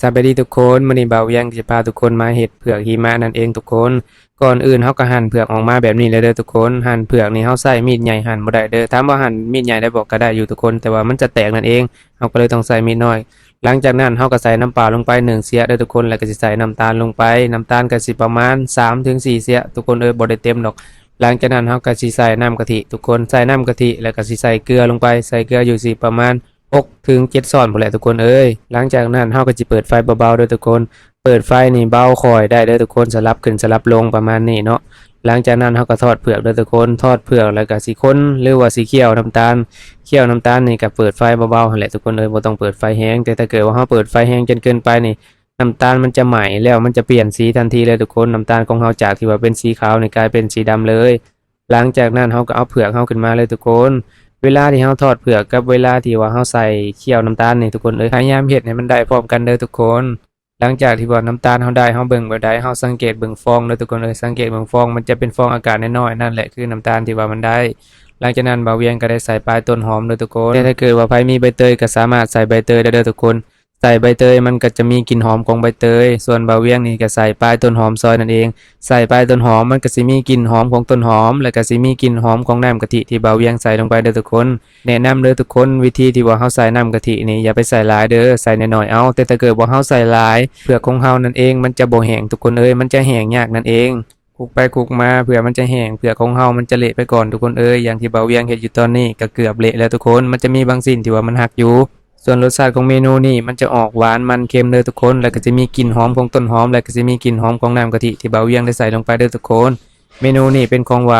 ສະບາຍດີທຸກຄົນ, ມື້ນີ້ບ່າວວຽງຈະພາທຸກຄົນມາເຮັດເຜືອກຫິມະນັ້ນເອງທຸກຄົນ. ກ່ອນອື່ນເຮົາກໍຫັ່ນເຜືອກອອກມາແບບນີ້ເລີຍເດີທຸກຄົນ. ຫັ່ນເຜືອກນີ້ເຮົາໃຊ້ມີດໃຫຍ່ຫັ່ນບໍ່ໄດ້ເດີ. ຖາມວ່າຫັ່ນມີດໃຫຍ່ໄດ້ບໍ່? ກໍໄດ້ຢູ່ທຸກຄົນ, ແຕ່ວ່າມັນຈະແຕກນັ້ນເອງ, ເຮົາກໍເລີຍຕ້ອງໃຊ້ມີດນ້ອຍ. ຫຼັງຈາກນັ້ນເຮົາກໍໃສ່ນ້ຳປາລົງໄປໜຶ່ງເຊຍເດີທຸກຄົນ, ແລ້ວກໍຊິໃສ່ນ້ຳຕານລົງໄປ. ນ້ຳຕານກໍຊິປະມານສາມເຖິງສີ່ເຊຍທຸກຄົນເອີຍ, ບໍ່ໄດ້ເຕັມດອກ. ຫຼັງຈາກນັ້ນເຮົາກໍຊິໃສ່ນ້ຳກະທິທຸກຄົນ, ໃສ່ນ້ຳກະທິ ແລ້ວກໍຊິໃສ່ເກືອລົງໄປ, ໃສ່ເກືອຢູ່ຊິປະມານ ຫົກເຖິງເຈັດຊ້ອນພຸ້ນແຫຼະທຸກຄົນເອີຍ. ຫຼັງຈາກນັ້ນເຮົາກໍຊິເປີດໄຟເບົາໆເດີທຸກຄົນ. ເປີດໄຟນີ້ເບົາຄ່ອຍໄດ້ເດີທຸກຄົນ, ສະຫຼັບຂຶ້ນສະຫຼັບລົງປະມານນີ້ເນາະ. ຫຼັງຈາກນັ້ນເຮົາກໍທອດເຜືອກເດີທຸກຄົນ, ທອດເຜືອກແລ້ວກໍຊິຄົນ ຫຼືວ່າຊິຄ້ຽວນ້ຳຕານ. ຄ້ຽວນ້ຳຕານນີ້ກໍເປີດໄຟເບົາໆຫັ້ນແຫຼະທຸກຄົນເອີຍ, ບໍ່ຕ້ອງເປີດໄຟແຮງ. ແຕ່ຖ້າເກີດວ່າເຮົາເປີດໄຟແຮງຈົນເກີນໄປນີ້ ນ້ຳຕານມັນຈະໄໝ້ແລ້ວມັນຈະປ່ຽນສີທັນທີເລີຍທຸກຄົນ. ນ້ຳຕານຂອງເຮົາຈາກທີ່ວ່າເປັນສີຂາວນີ້ກາຍເປັນສີດຳເລີຍ. ຫຼັງຈາກນັ້ນເຮົາກໍເອົາເຜືອກເຮົາຂຶ້ນມາເລີຍທຸກຄົນ. ເວລາທີ່ເຮົາທອດເຜືອກກັບເວລາທີ່ວ່າເຮົາໃສ່ຄ້ຽວນ້ຳຕານນີ້ທຸກຄົນເອີຍ, ພະຍາຍາມເຮັດໃຫ້ມັນໄດ້ພ້ອມກັນເດີທຸກຄົນ. ຫຼັງຈາກທີ່ວ່ານ້ຳຕານເຮົາໄດ້, ເຮົາເບິ່ງແບບໃດ? ເຮົາສັງເກດເບິ່ງຟອງເດີທຸກຄົນເອີຍ. ສັງເກດເບິ່ງຟອງ, ມັນຈະເປັນຟອງອາກາດນ້ອຍໆ, ນັ້ນແຫຼະຄືນ້ຳຕານທີ່ວ່າມັນໄດ້. ຫຼັງຈາກນັ້ນບ່າວວຽງກໍໄດ້ໃສ່ປາຍຕົ້ນຫອມເດີທຸກຄົນ. ແຕ່ຖ້າເກີດວ່າໃຜມີໃບເຕີຍກໍສາມາດໃສ່ໃບເຕີຍໄດ້ເດີທຸກຄົນ. ໃສ່ໃບເຕີຍມັນກໍຈະມີກິ່ນຫອມຂອງໃບເຕີຍ, ສ່ວນບ່າວວຽງນີ້ກໍໃສ່ປາຍຕົ້ນຫອມຊອຍນັ້ນເອງ. ໃສ່ປາຍຕົ້ນຫອມມັນກໍຊິມີກິ່ນຫອມຂອງຕົ້ນຫອມ ແລ້ວກໍຊິມີກິ່ນຫອມຂອງນ້ຳກະທິທີ່ບ່າວວຽງໃສ່ລົງໄປເດີທຸກຄົນ. ແນະນຳເດີທຸກຄົນ, ວິທີທີ່ວ່າເຮົາໃສ່ນ້ຳກະທິນີ້ຢ່າໄປໃສ່ຫຼາຍເດີ, ໃສ່ໜ້ອຍໆເອົາ. ແຕ່ຖ້າເກີດວ່າເຮົາໃສ່ຫຼາຍ, ເຜືອກຂອງເຮົານັ້ນເອງມັນຈະບໍ່ແຫ້ງທຸກຄົນເອີຍ, ມັນຈະແຫ້ງຍາກນັ້ນເອງ. ຄຸກໄປຄຸກມາເພື່ອມັນຈະແຫ້ງ, ເຜືອກຂອງເຮົາມັນຈະເລະໄປກ່ອນທຸກຄົນເອີຍ. ຢ່າງທີ່ບ່າວວຽງເຮັດຢູ່ຕອນນີ້ກໍເກືອບເລະແລ້ວທຸກຄົນ, ມັນຈະມີບາງຊິ້ນທີ່ວ່າມັນຫັກຢູ່. ສ່ວນລົດຊາດຂອງເມນູນີ້ມັນຈະອອກຫວານມັນເຄັມເດີທຸກຄົນ, ແລ້ວກໍຈະມີກິ່ນຫອມຂອງຕົ້ນຫອມ ແລ້ວກໍຈະມີກິ່ນຫອມຂອງນ້ຳກະທິທີ່ບ່າວວຽງໄດ້ໃສ່ລົງໄປເດີທຸກຄົນ. ເມນູນີ້ເປັນຂອງຫວານ